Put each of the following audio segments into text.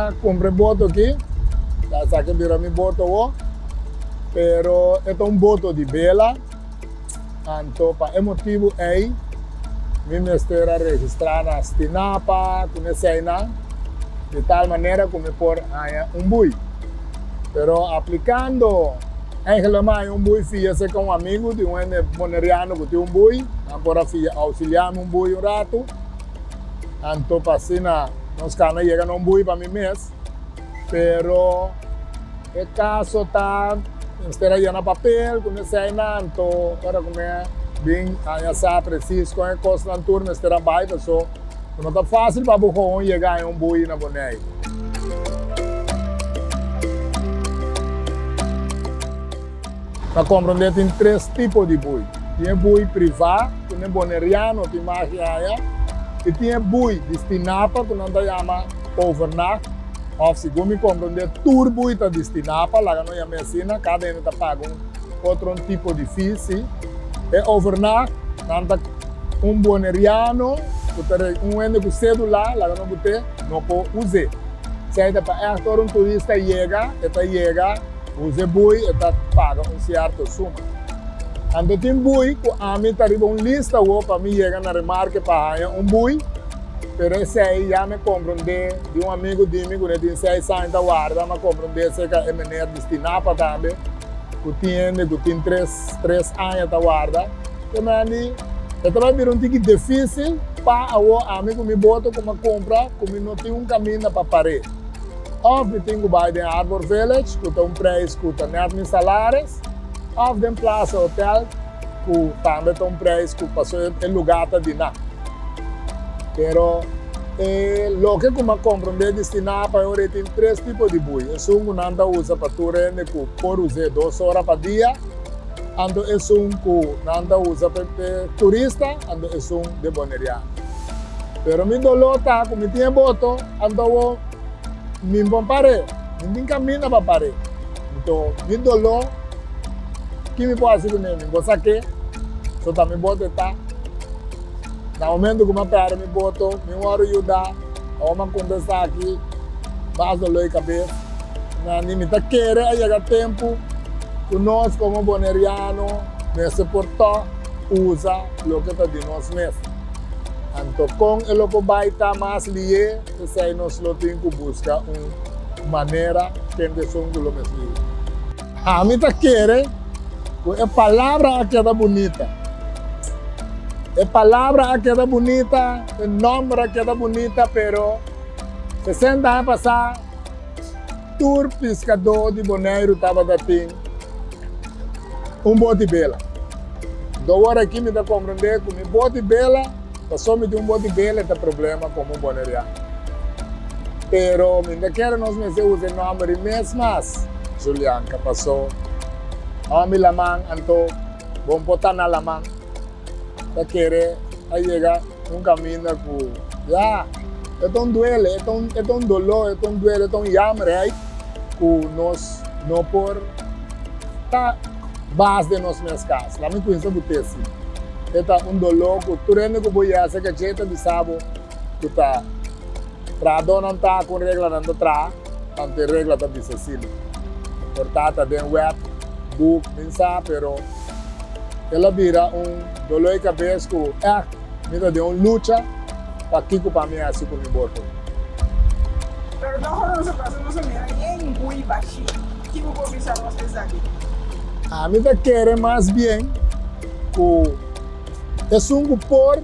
a kumpra e boto aki, ta esaki a bira mi boto awor, pero e ta un boto di bela, anto pa e motibu ei mi mester a registrá na Stinapa ku eseinan di tal manera ku mi por haña un bui. Pero aplikando Eigenlijk mi a haña un bui fia serka un amigu di un hende boneriano ku tin un bui, nan por a fia ousiliá mi un bui un ratu. Anto pa asina nos kana yega na un bui pa mi mes. Pero e kaso ta mester a yena papel ku neseinan, anto ora ku mi bin haña sa presis kon e kosnan tur mester a bai paso no ta fásil pa bo gewoon yega haña un bui na Boneiru. Ta komprondé tin tres tipo di bui. Tin e bui privá ku ne boneriano tin magia aya i tin e bui di Stinapa ku nan ta yama overnacht òf segun mi komprondé tur bui ta di Stinapa, laga no yam'é asina, kada hende ta paga un otro un tipo di fee si. E overnacht nan ta un boneriano ku ta un hende ku sédula laga no but'é no por us'é. Esei ta pa ègt ora un turista yega e ta yega. Usa e bui e ta paga un sierto suma. Anto tin bui ku ami ta riba un lista awor pa mi yega na remarke pa haña un bui, pero esei ya mi a komprondé di un amigu di mi ku ne tin seis aña ta warda, mi a komprondé serka e meneer di Stinapa tambe ku tin hende ku tin tres tres aña ta warda. Te mandi e ta bai bira un tiki difísil pa awor ami ku mi boto ku mi a kumpra ku mi no tin un kaminda pa par'é. Of mi tin ku bai den Harbor Village ku ta un prijs ku ta nèt mi salaris, of den Plaza Hotel ku tambe ta un prijs ku paso e lugá ta di nan. Pero e loke ku mi a komprondé di Stinapa e ora ei tin tres tipo di bui, esun ku nan ta usa pa tur hende ku por us'é dos ora pa dia, anto esun ku nan ta usa pa e turista, anto esun de boneriano. Pero mi doló ta ku mi tin e boto, anto awor Mi no par'é, mi tin kaminda pa par'é. Nto mi doló, ki mi por hasi kuné? Mi por sak'é, so ta mi boto e ta. Na momento ku mi a pèrdè mi boto, mi wòrdu yuda, awor mi a konta esaki, mas doló di kabes. Na ni mi ta kere a yega tempu ku nos komo boneriano mester por tòg usa loke ta di nos mes. Anto kon e lo por bai ta mas lié? P'esei nos lo tin ku buska un manera kende esun ku lo mes liu. Ami ta kere ku e palabra a keda bunita. E palabra a keda bunita, e nòmber a keda bunita, pero sesenta aña pasá tur piskadó di Boneiru tabata tin un boti bela. Anto awor aki mi ta komprendé ku mi boti bela. Pasobra mi tin un boti bele ta problema komo boneriano. Pero mi no ta kere nos mester usa e nomber di mes mas, Julianka, paso homi laman anto bon por ta na laman. Ta kere a yega un kaminda ku ya e ta un duele, e ta un e ta un doló, e ta un duele, e ta un jammerheid ku nos no por ta bas den nos mes kas. Laat mi kuinsa ku te si. E ta un doló ku tur hende ku bo yesa ke dje ta bisa bo ku ta trahadónan ta ku reglanan ta traha, tantu e regla ta bisa asina. Por ta ta den wet, boek, min sa, pero el a bira un doló di kabes ku ègt mi ta den un lucha pa kiko pa mi hasi ku mi boto. Pero toch ora nos a pasa nos a mira yen bui bashí. Kiko bo bisa nos esaki? Ami ta kere mas bien ku esun ku por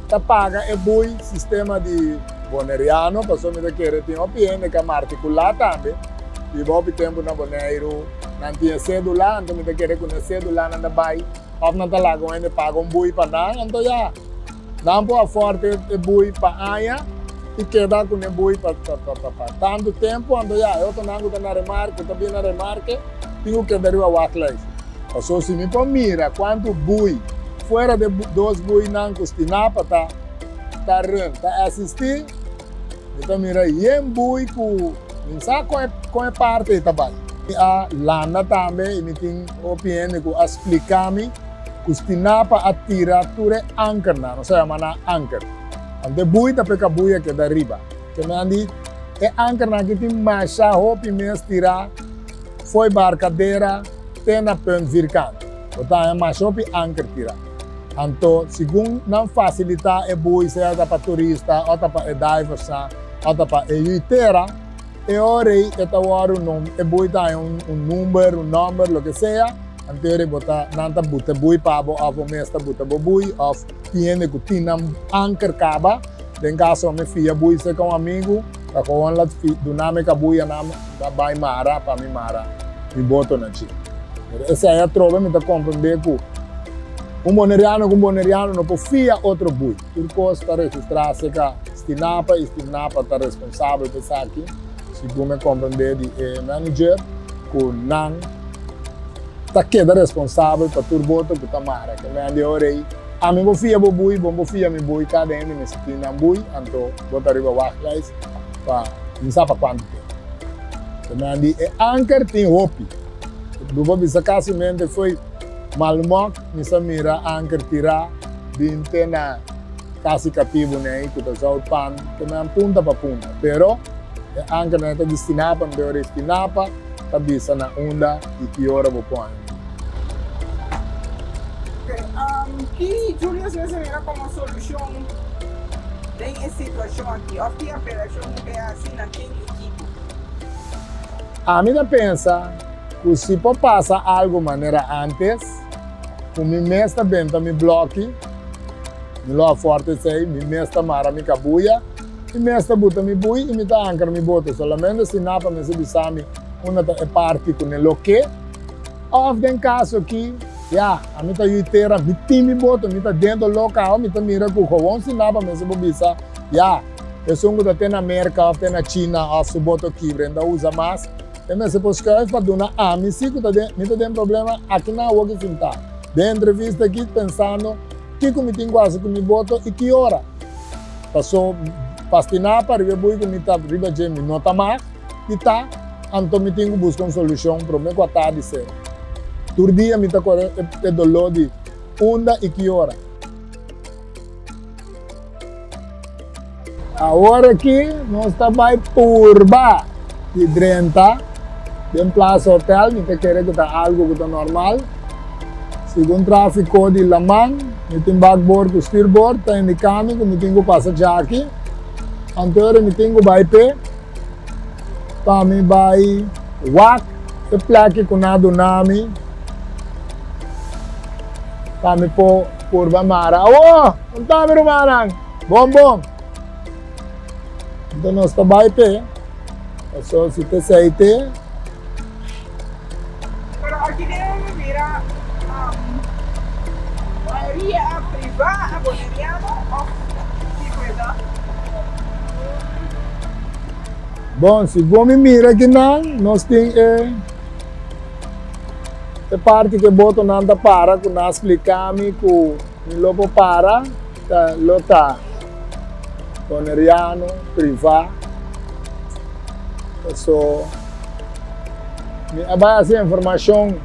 ta paga e bui sistema di Boneriano, pasobra mi ta kere tin hopi hende ku a martikulá tambe, biba hopi tempu na Boneiru, nan tin e sedula, anto mi ta kere ku na e sedula nan ta bai òf nan ta laga un hende paga un bui pa nan, anto ya. Nan por afòrt e bui pa aña i keda ku e bui pa tantu tempu, anto ya e otronan ku ta na remarke, ku ta bini na remarke, tin ku keda riba wachtlijst. Pasobra si mi por mira kuantu bui fuera di e dos buinan ku Stinapa ta ta run, ta asistí, mi ta mira yen bui ku mi sa kon e kon e parti ei ta bai. Mi a landa tambe i mi tin hopi hende ku a splika mi. Ku Stinapa a tira tur e ankernan, nos a yama nan anker. Anto e bui ta peka bui a keda riba. Ke men di. E ankernan aki tin masha hopi mes tirá fo'i Barcadera te na Punt Vierkant. Bo ta haña masha hopi anker tirá. Anto, segun nan fasilitá e bui, sea ta pa turista o ta pa e diversnan o ta pa e yuitera, e ora ei e ta wòrdu nom, e bui ta haña un number, un nòmber, loke sea, anto e ora ei bo ta, nan ta buta e bui pa bo òf bo mes ta buta bo bui òf tin hende ku tin nan anker kaba. Den kaso mi fia bui serka un amigu, ta gewoon lat fi duna mi kabuya nan ta bai mara pa mi mara mi boto na dje. Pero esei atrobe mi ta komprendé ku un boneriano ku un boneriano no por fia otro bui. Tur kos ta registrá serka Stinapa i Stinapa ta responsabel pa esaki, segun mi a komprendé di e manager ku nan ta keda responsabel pa tur boto ku ta mara. Ke men di ora ei. Ami bo fia bo bui, bo bo fia mi bui, kada hende mester tin nan bui, anto bo ta riba wachtlijst pa mi sa pa kuantu tempu. Te men di e anker tin hopi. Bo por bisa kasimente fo'i Malmok mi sa mira anker tirá bin te na kasi katibu nei ku ta Zoutpan, te men punta pa punta. Pero e ankernan ta di Stinapa, anto e ora e Stinapa ta bisa na unda i ki ora bo por haña. Ki Julius mester mira komo solushon den e situashon aki òf ki apelashon bo ke hasi na ken i kiko? Ami ta pensa ku si por pasa algu manera ántes, ku mi mes ta benta mi blòki, mi lo a fòrti esei, mi mes ta mara mi kabuya, mi mes ta buta mi bui i mi ta ankra mi boto. Solamente si Napa mester bisa mi unda ta e parti ku ne lo ke. Of den kaso ki, ya, ami ta yui tera, mi tin mi boto, mi ta den doló kaho, mi ta mira ku gewoon si nada mester por bisa, ya, esun ku ta te na Merka of te na China of su boto kibra e no ta usa mas, e mester por skuif pa duna ami si ku ta den, mi ta den problema aki nan awor ki sintá den entrevista aki pensando kiko mi tin ku hasi ku mi boto i ki ora. Paso pastinapa riba e bui ku mi ta riba dje mi no ta mas. Di ta, anto mi tin ku buska un solushon promé ku a tardi sera. Tur dia mi ta kore e doló di unda i ki ora. Awor aki nos ta bai purba di drenta den Plaza Hotel, mi ta kere ku ta algu ku ta normal. Segun trafiko di laman, mi tin bakbord ku stuurbord ta indiká mi ku mi tin ku pasa djaki. Anto ora mi tin ku bai p'e. Pa mi bai wak e plaki ku nan a duna mi pa mi por purba mara. Awo! Un ta mi rumannan! Bon bon! Enton nos ta bai p'e, pasobra si ta esei te. Pero aki den mi mira mayoria a priva a boneriano of kiko e ta? Bon, si bo mi mira akinan nos tin e e parti ku e botonan ta para ku nan a splika mi ku mi lo por para ta lo ta boneriano priva. Paso mi a bai hasi informashon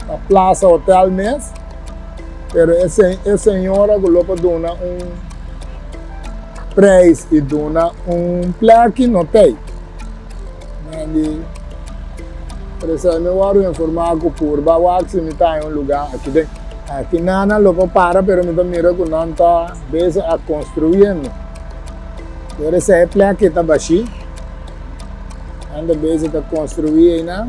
na Plaza Hotel mes, pero e e señora ku lo por duna un prijs i duna un plaki no t'ei. Nan di, pero esei mi wòrdu informá ku purba wak si mi ta haña un lugá aki den. Aki nan nan lo por para pero mi ta mira ku nan ta bezig a konstruyendo. Pero esei e plek ta bashí. Nan ta bezig ta konstruí einan.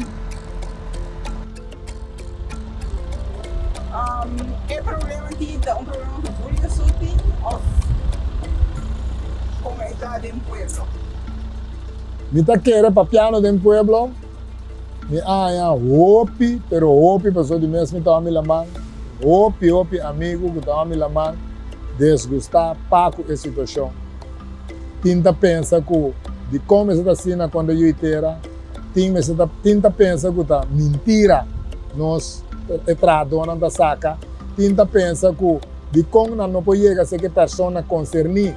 E problema aki ta un problema ku Julia so tin òf komo e ta den pueblo? Mi ta kere papiando den pueblo, mi a haña hopi, pero hopi, pasobra di mes mi ta hopi laman, hopi hopi amigu ku ta hopi laman desgustá pa ku e situashon. Tin ta pensa ku dikon mester ta asina kontra yu i tera, tin mester ta tin ta pensa ku ta mintira nos e trahadónan ta saka, tin ta pensa ku dikon nan no por yega seki e persona konserní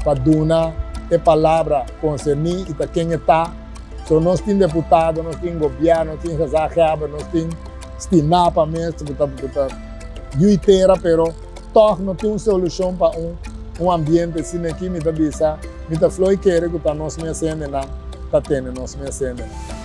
pa duna e palabra konserní i ta ken e ta. So nos tin deputado, nos tin gobièrnu, nos tin gezaghebber, nos tin Stinapa mes ku ta ku ta yu i tera pero Tòg no tin un solushon pa un un ambiente asina aki, mi ta bisa, mi ta floi kere ku ta nos mes hendenan. ta tene nos mes hendenan.